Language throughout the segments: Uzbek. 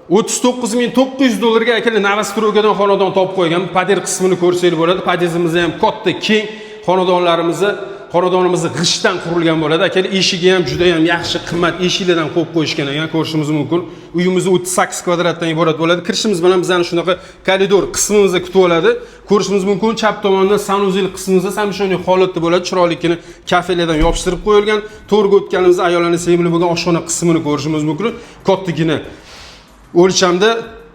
39 900 dollarga, akalar, новостройка dan xonadon topib qo'ygan. Подъезд qismini ko'rsanglar bo'ladi. Подъезд imiz ham katta, keng. Xonadonlarimizni, xonadonimiz g'ishtdan qurilgan bo'ladi, akalar. Eshigi ham juda ham yaxshi, qimmat eshiklardan qo'yib qo'yishgan ekan, ko'rishimiz mumkin. Uyimiz 38 kvadratdan iborat bo'ladi. Kirishimiz bilan bizani shunaqa koridor qismimizni kutib oladi, ko'rishimiz mumkin. Chap tomonda санузел qismimizda совмещенный holatda bo'ladi, chiroylikkina kafelerdan yopishtirib qo'yilgan. To'rga o'tganimizda ayollarni sevimli bo'lgan oshxona qismini ko'rishimiz mumkin, kattagina o'lchamda.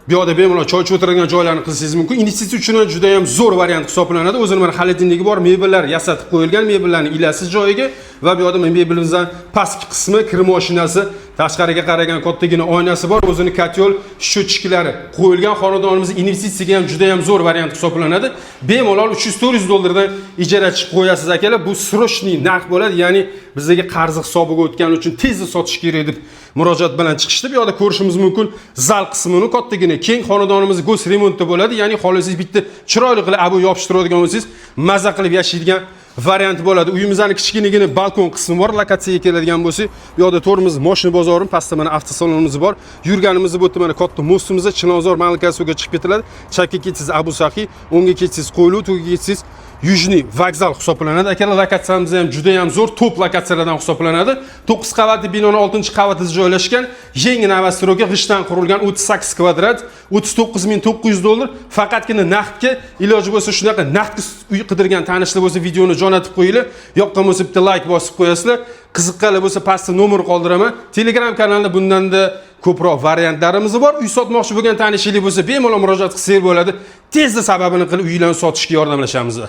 Bu yoqda bemalol choy ichib o'tiradigan joylarni qilishingiz mumkin. Investitsiya uchun ham juda ham zo'r variant hisoblanadi. O'zini mana холодильник i bor, mebellar yasatib qo'yilgan, mebellarni ilasiz joyiga. Va bu yoqda mana mebelimizdan pastki qismi, kir mashinasi, tashqariga qaragan kattagina oynasi bor, o'zini котёл, счетчик lari qo'yilgan. Xonadonimiz investitsiyaga ham juda ham zo'r variant hisoblanadi. Bemalol 300-400 dollardan ijara chiqib qo'yasiz, akalar. Bu срочный narx bo'ladi, ya'ni bizga qarzi hisobiga o'tgani uchun tezda sotish kerak deb murojaat bilan chiqishdi. Bu yoqda ko'rishimiz mumkin zal qismini, kattagina, keng. Xonadonimiz гос ремонт da bo'ladi, ya'ni xohlasangiz, bitta chiroyli qilib обои yopishtiradigan bo'lsangiz, maza qilib yashaydigan variant bo'ladi. Uyimizni kichkinagina balkon qismi bor. Lokatsiyaga keladigan bo'lsak, bu yoqda to'rimiz moshina bozori, pastda mana avtosalonimiz bor. Yurganimizda bu yerda mana katta мост imiz, Chilonzor Malakasuga chiqib ketiladi. Chapga ketsangiz, Abu Saxiy, o'ngga ketsangiz, Qo'yliq, to'rga ketsangiz, Южный vokzal hisoblanadi. Akalar, lokatsiyamiz ham juda ham zo'r, top lokatsiyalardan hisoblanadi. 9 qavatli binoni 6 qavatida joylashgan, yangi новостройка, g'ishtdan qurilgan, 38 kvadrat, 39 900 dollar faqatgina naqdga. Iloji bo'lsa, shunaqa naqdga uy qidirgan tanishlar bo'lsa, videoni jo'natib qo'yinglar. Yoqqan bo'lsa, bitta layk bosib qo'yasizlar. Qiziqqanlar bo'lsa, pastda nomer qoldiraman. Telegram kanalida bundanda ko'proq variantlarimiz bor. Uy sotmoqchi bo'lgan tanishinglar bo'lsa, bemalol murojaat qilsangiz bo'ladi. Tezda sababini qilib, uylarni sotishga yordamlashamiz.